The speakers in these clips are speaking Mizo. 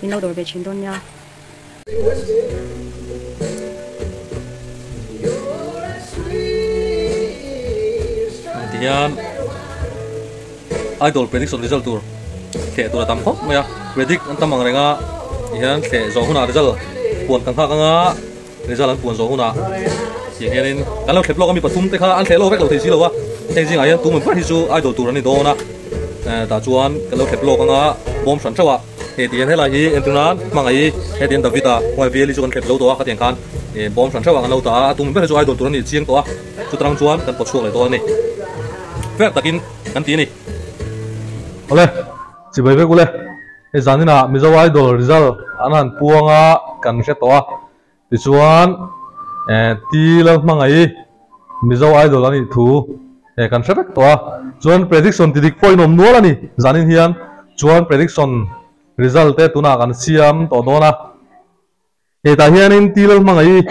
In lo dawr ve thin dawn nia. Tihian idol prediction result tur thleh tur a tam khawp mai a, predict an tam ang reng a, tihian thleh zawh hunah result puan kan nghak anga result an puan zawh hunah tiang hianin kan lo thlep lawk a mi pathum te kha an thleh lawk vek lo thei si lo a, heng zingah hian tumah ber hi chu idol tur an ni dawn a, tah chuan kan lo thlep lawk anga bawm hran theuh a. Hei tihian helai hi entir nan hmangaih heti hian David-a hnuai vel hi chu kan thlep zo tawh a khatiang khan ih bawm hran hreuh ang an lo tah a a tum ber hi chu idol tur a nih chiang tawh a chutarang chuan kan pawt chhuak leh dawn a ni fair takin kan ti a ni. Awle chibai vek ule hei zaninah Mizo Idol result an han puang a kan hre tawh a tichuan eh Ti Lalhmangaih Mizo Idol a nih thu eh kan hre vek tawh a, chuan prediction ti dik pawh in awm nual a ni zanin hian chuan prediction result te tunah kan siam tawh dawn a, hetah hianin Ti Lalhmangaih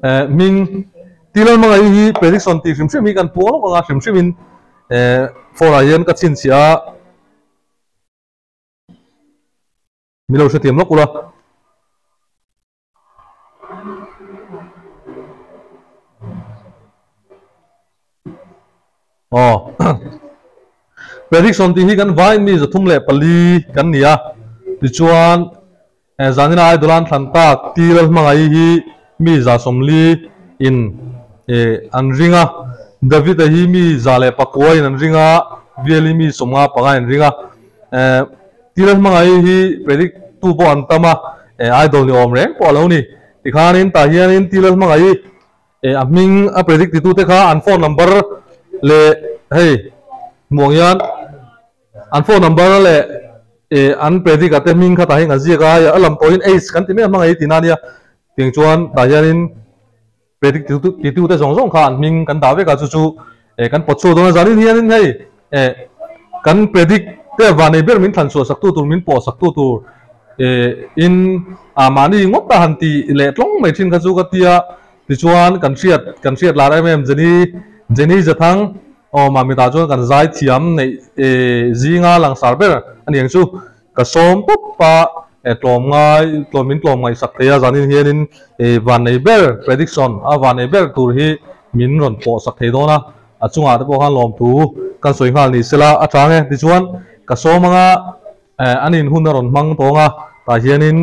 eh hming Ti Lalhmangaih hi prediction tih hrim hrim hi kan puang lawk ang a hrim hrim in eh phone ah hian ka chhinchhiah a. Mi lo hrethiam lawk ula. Aw Prediction tih hi kan vain mi 304 kan ni a, tichuan zanina Idol an thlan tak Ti Lalhmangaih hi mi 140 in an ring a, David-a hi mi 109 in an ring a, Viali mi 55 in ring a. Ti Lalhmangaih hi predict tu pawh an tam a, idol ni awm reng pawh a lo ni. Tikhanin tah hianin Ti Lalhmangaih a hming a predict titute kha an phone number leh hei hmuh ang hian an phone number leh an predict a te hming kha tah hian kan ziak a, a lam tawhin H kan ti mai a Hmangaih tihna a nia. Tiang chuan tah hianin predict titute zawng zawng kha an hming kan dah vek a, chu chu kan pawt chhuak dawn a, zanin hianin hei kan predict te vanei ber min thlan chhuah saktu tur, min pawh saktu tur in a mahni ngawt a han ti leh tlawng mai thin kha chu ka tia, tichuan kan hriat kan hriat lar em em Jenny Jenny Zathang aw mah mitah chuan kan zai thiam neih zinga langsar ber a ni ang chu. Ka sawm tawp a, tlawm ngai, tlawm min tlawm ngaihsak thei a, zanin hianin vannei ber, prediction a vannei ber tur hi min rawn pawhsak thei dawn a, a chungah te pawh khan lawmthu kan sawi nghal ni sela a chang e. Tichuan ka sawm anga an in hun a rawn hmang tawng a, tah hianin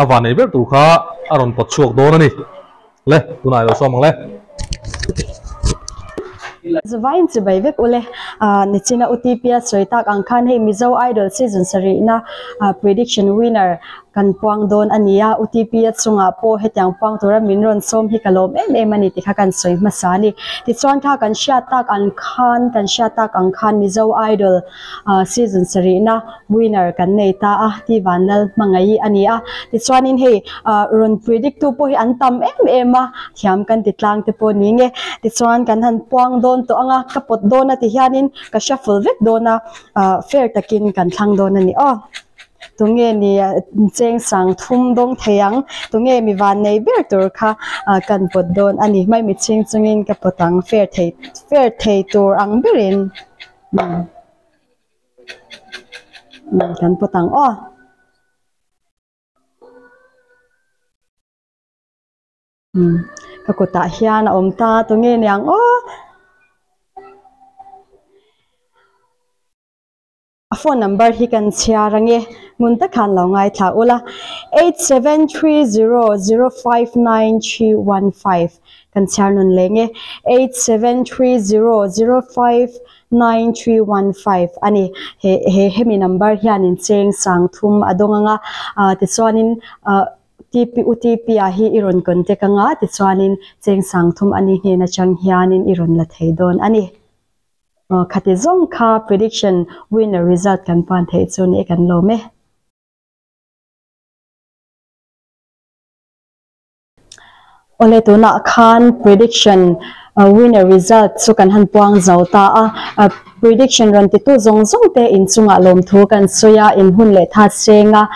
a vannei ber tur kha a rawn pawt chhuak dawn a ni. Le, tunah i lo sawm ang le. Zavain chibai vek ule. Nichina UTP a sawi tak ang khan hei Mizo Idol season sarihna prediction winner kan puang dawn a ni a. UTP a chungah pawh hetiang puang tura min rawn sawm hi ka lawm em em a ni tih kha kan sawi hmasa a ni. Tichuan kha kan hriat tak ang khan kan hriat tak ang khan Mizo Idol season sarihna winner kan nei ta a, Ti Vanlal Hmangaih a ni a. Tichuanin hei rawn predict tu pawh hi an tam em em a, thiam kan ti tlang te pawh ni nge. Tichuan kan han puang dawn tawh ang a, ka pawt dawn a ti hianin ka shuffle vek dawn a, fair takin kan thlang dawn a ni aw. Tunge ni cheng sang thum dawng thei ang, tunge mi van nei ber tur kha kan pawt dawn a ni. Hmaimi chhing chungin ka pawt ang fair thei fair thei tur ang berin. Kan pawt ang aw. Ka kutah hian a awm ta tunge niang aw. A phone number hi kan chhiar ange ngun tak khan lo ngaithla ula 8730059315 kan chhiar nun leng e 8730059315 a ni. He he hemi number hianin cheng sang thum a dawng anga tichuanin TP UTP ah hi i rawn contact anga tichuanin cheng sang thum a ni hnen atang hianin i rawn la thei dawn a ni. Khati zawng kha prediction winner result kan puan theih chu ni kan lawm e. Awle tunah khan prediction winner result chu kan han puang zo ta a. Prediction rawn titu zawng zawng te in chungah lawmthu kan sawi a, in hun leh tha senga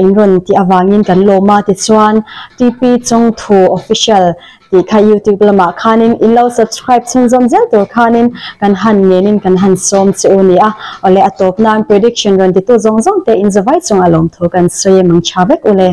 in rawn tih avangin kan lawm a. Tichuan TP Chawngthu Official tih kha YouTube lamah khanin in lo subscribe chhunzawm zel tur khanin kan han ngenin kan han sawm che u nia. Awle a tawp nan prediction rawn titu zawng zawng te in zavai chungah lawmthu kan sawi e mang tha vek ule.